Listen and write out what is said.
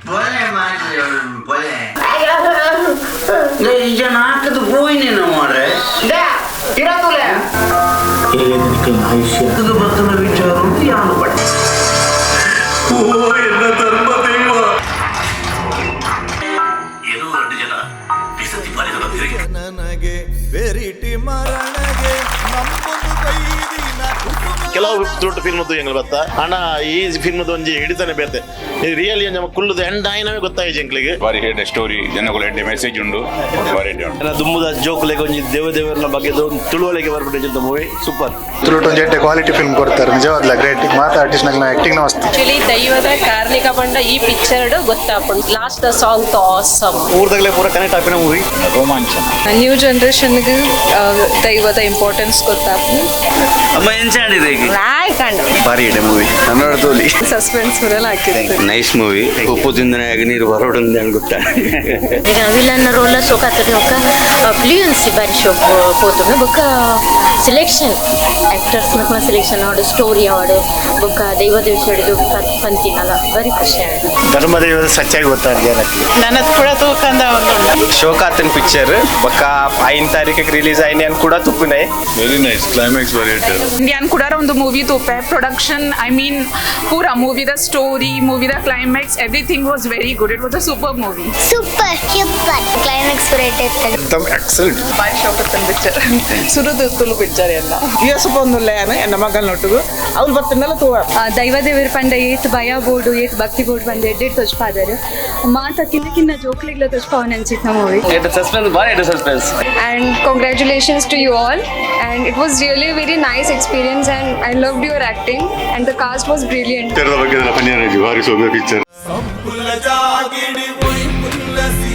ಪೊಲೆ ಮಾಡಿ ಪೊಲೆ ಈ ಜನ ಹಾಕದು ಪೋಯಿನೇನು ಮಾರ್ರೆ. ಬತ್ತನ ವಿಚಾರ ಯಾನು ಪಟ್ಟೆ. ಓ ಎನ್ನ ಧರ್ಮ ದೈವ. ಏನೋ ಎರಡು ಜನ ಬಿಸತಿ ಪಾಲಿಸಲು. ನನಗೆ ಬೆರಿಟಿ ಮರಣಗೆ ನಂಬೊಂದು ಕೈದಿನ ಕುಟುಂಬ. ಕೆಲವು ದೊಡ್ಡ ಫಿಲ್ಮ್ ಎಂಗ್ಲ ಬತ್ತ ಅಣ್ಣ, ಈ ಫಿಲ್ಮ್ ಒಂಜಿ ಹಿಡಿತಾನೆ ಬೇತೆ. ರಿಯಲಿ ನಮ್ಮ ಕುಲ್ಲುದ ಎಂಡ್ ಆಯ್ನವೇ ಗೊತ್ತಾಯಿ ಜಂಕ್ಲಿಗೆ. ಬಾರಿ ಎಡ್ಡೆ ಸ್ಟೋರಿ, ಜನಗಳು ಎಡ್ಡೆ ಮೆಸೇಜ್ ಉಂಡು, ಬಾರಿ ಎಡ್ಡೆ ಉಂಡು. ದುಮ್ಮುದ ಜೋಕುಲೆಗ್ ಒಂಜಿ ದೇವ ದೇವರನ ಬಗ್ಗೆ ಒಂದು ತಿಳುವಳಿಕೆ ಬರ್ಬಿಟ್ಟು. Movie super. ತುಳುಟ್ ಒಂಜಿ ಎಡ್ಡೆ ಕ್ವಾಲಿಟಿ ಫಿಲ್ಮ್ ಕೊಡ್ತಾರೆ. ನಿಜವಾದ್ಲ ಗ್ರೇಟ್. ಮಾತ ಆರ್ಟಿಸ್ಟ್ ನಗ್ನ ಆಕ್ಟಿಂಗ್ ಮಸ್ತ್. ಆಕ್ಚುಲಿ ದೈವದ ಕಾರ್ಣಿಕ ಬಂಡ ಈ ಪಿಕ್ಚರ್ ಗೊತ್ತಾಪುಂಡು. Last the song awesome. ಊರ್ದಾಗಲೇ ಪೂರ ಕನೆಕ್ಟ್ ಆಪಿನ ಮೂವಿ. ರೋಮಾಂಚನ. ನ್ಯೂ ಜನರೇಷನ್ಗೆ ದೈವದ ಇಂಪಾರ್ಟೆನ್ಸ್ ಗೊತ್ತಾಪುಂಡು. ಅಮ್ಮ, ಎಂಚಾಡಿದೆ ಈಗ? ಬಾರಿ ಎಡ್ಡೆ ಮೂವಿ, ಕನ್ನಡ ತೋಲಿ. ಸಸ್ಪೆನ್ಸ್ ಬರಲ್ಲ ಹಾಕಿರ್ತಾರೆ. Nice movie. ಉಪ್ಪು ತಿಂದನೆ ನೀರು ಬರೋಡಂದ ಗೊತ್ತಾ. ವಿಲನ್ ರೋಲ್ ಶೋಕಾತದೆ. ಬೊಕ್ಕ ಫ್ಲೂಯೆನ್ಸಿ ಬಾರಿ ಶೋಕ್ ಪೋತುಂಡು. ಬೊಕ್ಕ ಸೆಲೆಕ್ಷನ್, ಆಕ್ಟರ್ಸ್ ನಕುಲ ಸೆಲೆಕ್ಷನ್ ಆಡು, ಸ್ಟೋರಿ ಆಡು, ಬೊಕ್ಕ ದೈವದ ವಿಷಯ ಪಂತಿನಲ ಬಾರಿ ಖುಷಿ ಆಂಡ್. ಧರ್ಮದೇವರ ಸಚ್ಚಾಗಿ ಗೊತ್ತಾರೆ ಜನಕ್ಕೆ. ನನ್ನ ಕೂಡ ತೂಕಂದ ಒಂದು. ಶೋಕಾತನ್ ಪಿಕ್ಚರ್. ಬೊಕ್ಕ 5 ತಾರೀಕಿಗೆ ರಿಲೀಸ್ ಆಯ್ನೆ ಅನ್ ಕೂಡ ತುಪ್ಪುನೈ. ವೆರಿ ನೈಸ್, ಕ್ಲೈಮ್ಯಾಕ್ಸ್ ಬಾರಿ ಎಡ್ಡೆ. ಇಂಡಿಯನ್ ಕೂಡ ಒಂದು ಮೂವಿ ತೂಪೆ. ಪ್ರೊಡಕ್ಷನ್, I mean, ಪೂರ ಮೂವಿದ story, ಮೂವಿದ climax, everything was very good. It was a super movie. Super super. Climax great ಇರ್ತದೆ. ಎಕ್ಸಲೆಂಟ್. ಬಾರಿ ಶೋಕತ್ತನ್ ಪಿಕ್ಚರ್. ಸುರುದು ತುಳು ಪಿಕ್ಚರ್ ಎಲ್ಲ ಎನ್ನ ಮಗನೊಟ್ಟಿಗೆ ಅವ್ರು ಬರ್ತಿದ್ದಲ್ಲ ತೂವ. ದೈವ ದೇವರ ಪಂಡ ಏತ್ ಭಯ ಬೋರ್ಡು, ಏತ್ ಭಕ್ತಿ ಬೋರ್ಡ್ ಬಂದು ಎಡ್ಡೆಡ್ ತೊಜ್ಪಾದರು. ಮಾತ ಕಿನ್ನ ಕಿನ್ನ ಜೋಕ್ಲಿಗ್ಲ ತೊಜ್ಪಾವನ್ ಅನ್ಸಿತ್ತು ಮೂವಿ. ಸಸ್ಪೆನ್ಸ್, ಬಾರಿ ಎಡ್ಡೆ suspense. And congratulations to you all, and it was really a very nice experience and I loved your acting and the cast was brilliant. ಬಗ್ಗೆ ಸಂಪುಲ ಜಾಗಿಡಿ ಒಯ್ಪುಲ್ಲ ಸೀ.